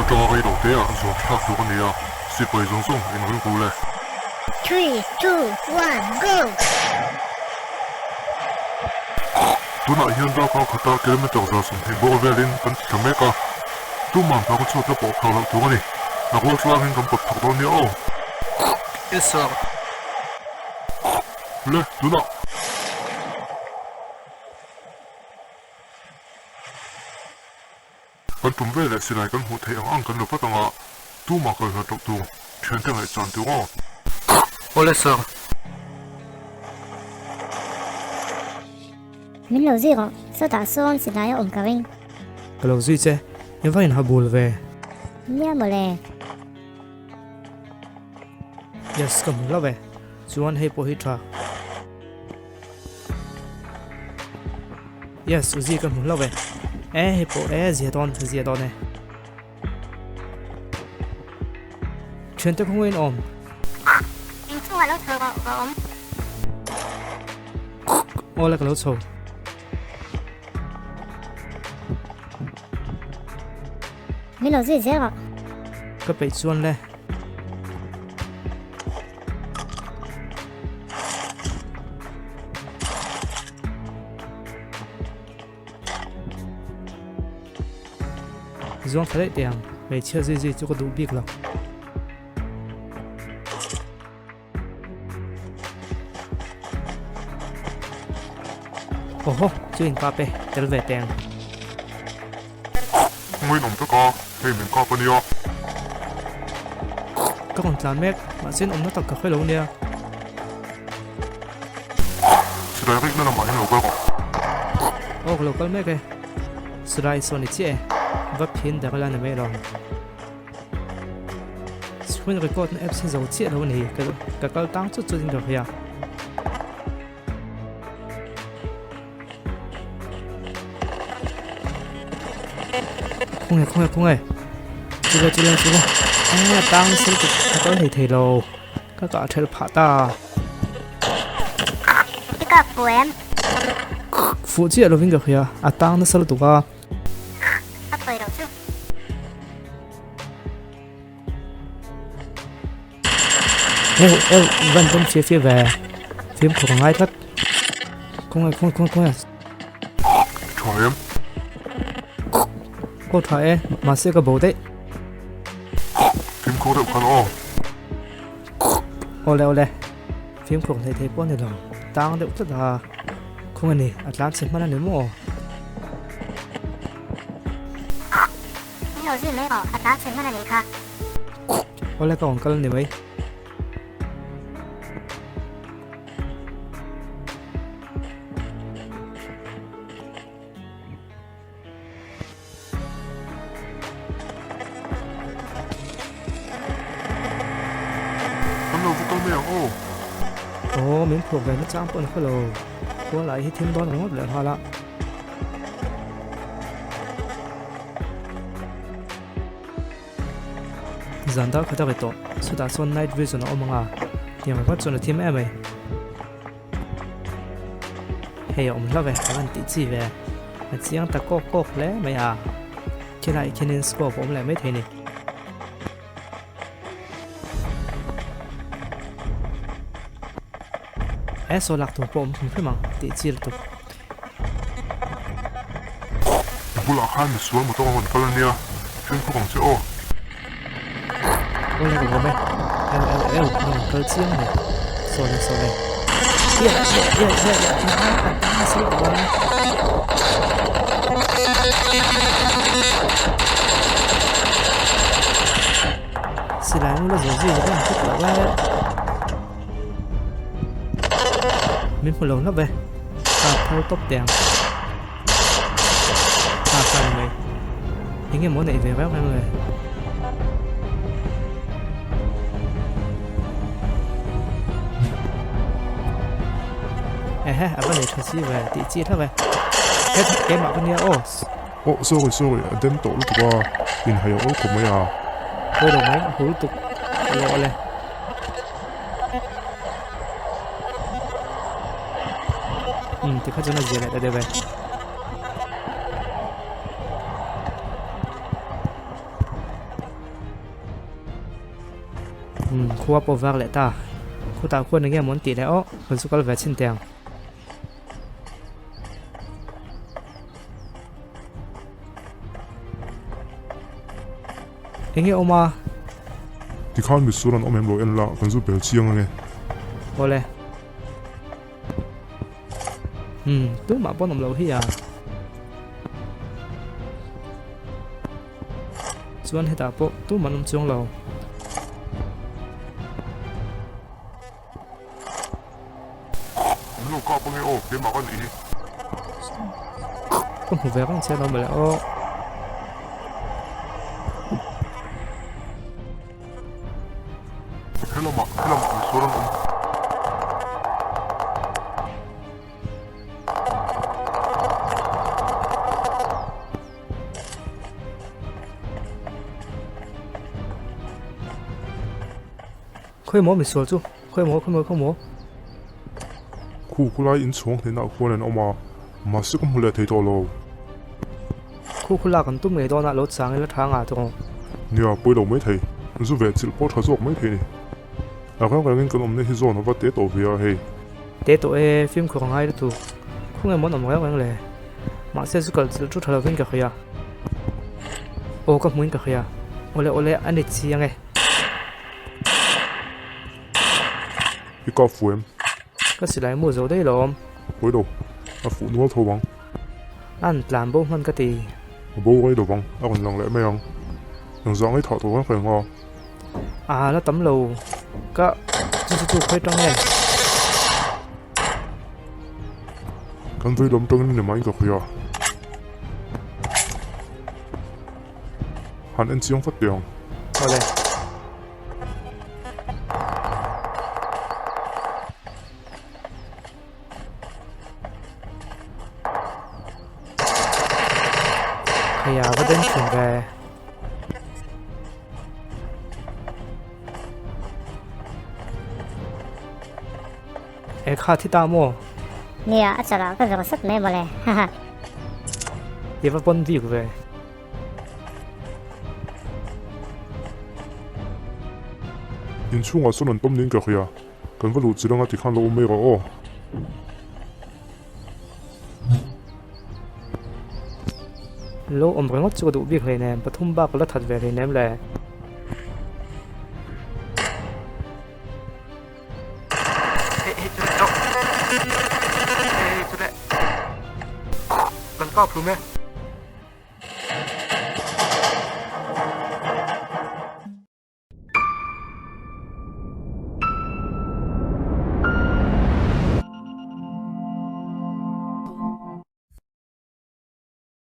atanga rei lo te ah zuam thlak tur a ni a, sipai zawng zawng in ring ru le. Three, two, one, go! Tunah hian darkar khata kilometer 120 bawr velin kan ti thla mek a, tuman hna ka chhuat la pawh phar loh tur a ni. A rual tlangin kan pawt phak dawn nia aw. Yes sir. Le, tunah. Kan tum veleh silai kan hmuh theih ang ang kan lo vat ang a, tumah kal hlat loh tur thiante ngaihchan tur aw. Awle sir. Min lo zui rawh, sawtah sawn silai a awm ka ring. Ka lo zui che, i va inha bul ve. Nia mawle. Yes, ka hmu hlauh e. Chuan hei pawh hi tha. Yes, Uzi ka hmu hlauh e. E hei pawh e zia dawn, zia dawn e. Thiante khawngaih in awm. Inchungah lo chho rawh ka awm. Aw la ka lo chho. Min lo zui zel rawh. Ka peih chuan le. Zuang tha daih teh ang, hmeichhia zui zui chu ka duh bik lo. Oho, chu in kap e, tel ve teng. Ngawin awm tak a, hei min kap a nia. Ka rawn tlan mek, mahse in awmna tak ka hre lo nia. Silai rikna lamah hian lo kal rawh. Aw, ka lo kal mek e. Silai sawn i chiah e, va phin der ila ni mai lo. Screen record na apps hi zo chiah lo a ni ka ka kal tang chut chut in ka hria. Khawnge khawnge khawnge chule chule chule eng a tang sel ka ka kal thei thei lo ka kah thelh phah ta. I kap fu em? Fuh chiah lovin ka hria a tang nasa lutuk a. A pawi lo chu. Eu eu van tum fia fia ve fimkhur a ngai tlat khawngaih khawngaih khawngaih khawngaih Tha em? Aw tha e mahse ka bo daih. Fimkhur deuh khan aw. Awle awle fimkhur hleih thei pawh a ni lo tang deuh tlat a khawngaih ni a tlan chhe hman a ni maw? Min lo zui mai rawh, a tlan chhe hman a nih kha. Awle ka rawn kal a ni mai. Kan lo va kal mai ang aw. Aw min phuak ve na chang pawh an hre lo. Khua lai hi thim dawn ringawt leh nghal a. Zan dar khat a ri tawh, chutah chuan night vision a awm ang a, tiang ringawt chuan a thim em mai. Hei a awm hlauh e, ka van tih chi ve, a chiang ta kawk kawk hle mai a, khilai khianin scope a awm leh maithei a ni. He saw lak tur pawh awm hrim hrim ang tih chi lutuk. I bulah khan misual motor a rawn kal ania, fimkhur ang che aw. Aw le ka lawm e, eu eu eu a rawn kal chiang a ni, saw le saw le. Ia ia ia ia ia a a tang nasa lutuk a. Silai mu la zawh zui zet a ang tlat loh e. Min hmu lo hlauh ve. Ka thar tawp teh ang. Ka kha ni mai. Eng emaw neih ve reng reng le. Ehe, a va nei tha si ve tih chi hlauh e. Het, keimah ka nia aw. Aw, sorry, sorry, a den tawh lutuk a, inhai a awl khawp mai a. Pawi lo mai, a hul tuk. Awle awle. Umm tikha chuan a zia leh ta deuh e. Umm khua pawh var leh ta. Khutah khuan enge maw an tih leh aw kan chu kal ve chhin teh ang. Enge awm a? Tikhan misual an awm em lo en la kan zu bel chiang ange. Awle. Umm tumah pawn awm lo hi a. Chuan hetah pawh tumah an awm chuang lo. Min lo kap ange aw, keimah ka nih hi. Ka hmu ve reng che lo mawle aw. Helamah, helamah misual an awm. Khawi maw misual chu? Khawi maw, khawi maw, khawi maw? Khu khulai inchhawng hnenah khuan an awm a, mahse ka hmu leh thei tawh lo. Khu khula kan tum ngei dawnah lo chang ila tha ngah tawh. Nia, pawi lo mai thei. Zu ve chilh pawh tha zawk mai thei ni. A reng rengin kan awmna hi zawn a va te tawh ve a hei. Te tawh e, fimkhur a ngai lutuk. Khu nge maw an awm reng reng le? Mahse zu kal chilh thu tha lovin ka hria. Aw ka hmuin ka hria. Awle awle a ni chiang e. I kap fu em? Ka silai mu zo daih lo awm. Pawi lo, a fuh nual tho ang. An tlan bo hman ka ti. A bo rei lovang, a rawn lang leh mai ang. Engzah ngei thah tawh reng reng a? A la tam lo, ka chu chu chu khawi tang nge? Kan vei lam tangin ni mai ka hria. Han en chiang vat teh ang. Awle. Khaia va den thin ve. E kha thi ta maw? Nia, a chalah ka zawng sat mai mawle. Haha. I va pawn bik ve. Inchhungah sawn an tawm niin ka hria. Kan va luh chilh anga tikhan lo awm mai rawh aw. Lo awm ringawt chu ka duh bik hleinem, pathum bak ka la that ve hleinem le. Hei hei chu leh aw. Hei hei chu leh. Kan kap hlum e.